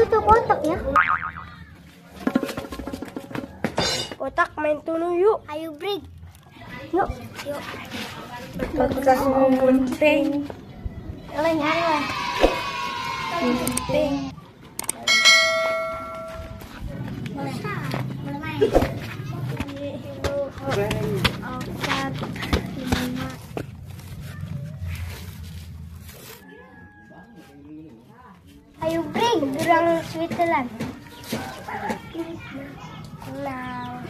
Tutup kotak ya. Kotak main tunu yuk. Ayo break. Yuk. Yuk. Kotak gunting. Eleng nyari. Gunting. Boleh. Boleh main. 4, 5. Ayo break, durang Switzerland. Nah.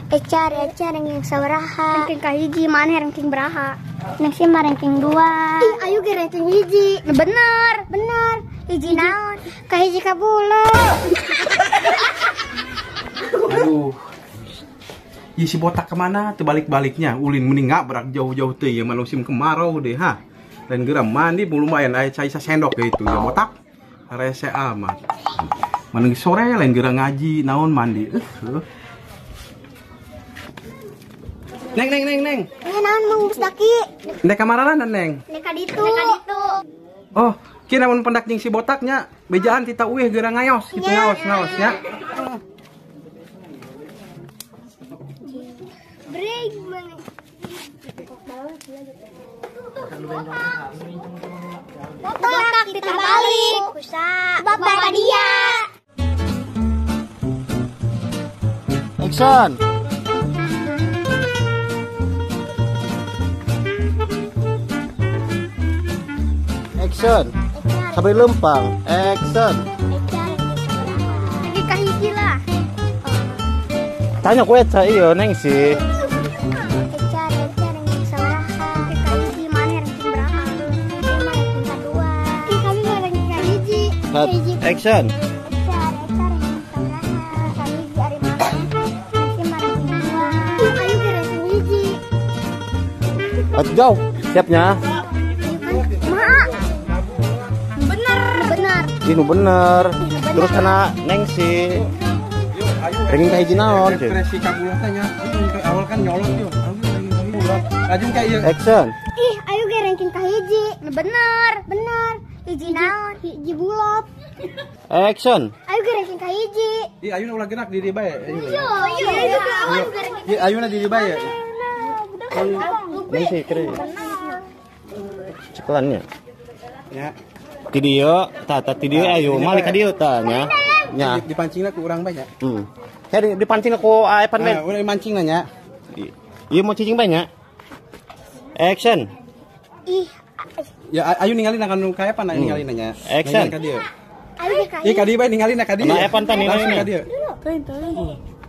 Ecar ranking sabaraha. Ranking kahiji, mana ranking beraha? Neng sih mah ranking 2. Ih, ayo ge ranking hiji. Bener, bener. Hiji naon? Kahiji ka bulo. Aduh. Ih, si botak kemana? Terbalik-baliknya. Ulin mending ngabrak jauh-jauh teh ya musim kemarau deh ha. Dan geura mandi lumayan aya cai sendok gitu ya botak. Rese amat. Maneng sore lain geura ngaji naon mandi. Neng neng neng neng. Ini naon Mang Mustaki? Nek kamaralan neng. Nek ka ditu. Oh, ki namun pendak jeung si botaknya bejaan tita uih geura ngayos kitu ngaos-ngaos nya. Break Mang. Botak diterbalik. Kusa. Bapak dia. Action. Action. Sampai lempang. Action. Lagi kahiji lah. Tanya kue ca iyo neng sih. Action. Let's go. Siapnya. Bener, bener. Ini bener. Terus kena neng sih. Ranking kahiji naon? Ekspresi kabulah tanya. Awal kan nyolot yuk. Lajung kayak ieu. Action. Ih, ayo ge ranking kahiji. Bener, bener. Hiji naon? Hiji bulot. Action. Ayo ge ranking kahiji. Ih, ayo ulah gerak di dieu bae. Ayo, ayo. Ih, ayo na di dieu bae. Neng sih keren. Cekelannya. Ya. Ti dieu, tah tah ti dieu ayo malik ka dieu tah nya. Nya. Dipancingna ku urang bae nya. Heeh. Saya dipancing ku Evan bae. Urang mancing nya. Ieu mau cicing bae nya. Action. Ih. Ya ayo ningali na kanu ka Evan ningali nya. Action. Ka dieu. Ayo ka. Ih ka dieu bae ningali na ka dieu. Nah Evan tah ningali ka dieu.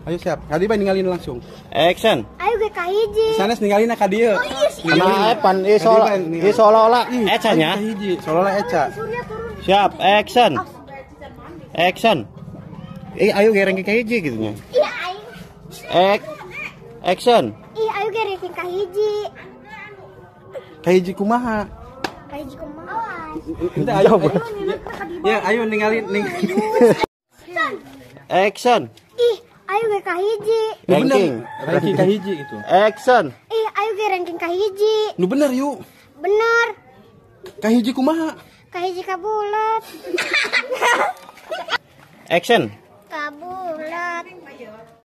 Ayo siap. Ka dieu bae ningalin langsung. Action. Ayo ge kahiji. Sanes ningalin ka dieu. Nah Evan ieu seolah-olah Eca nya. Seolah-olah Eca. Siap, action. Action. Eh ayo ge ranking kahiji gitu nya. Iya ayo. Action. Ih ayo ge ranking kahiji. Kahiji kumaha? Kahiji kumaha? Ayo. Ya ayo ningalin ning. Action. Ih ayo ge kahiji. Ranking. Ranking kahiji gitu. Action. Ih ayo ge ranking kahiji. Nu bener yuk. Bener. Kahiji kumaha? Kahiji ka bulat. Action. Kabul.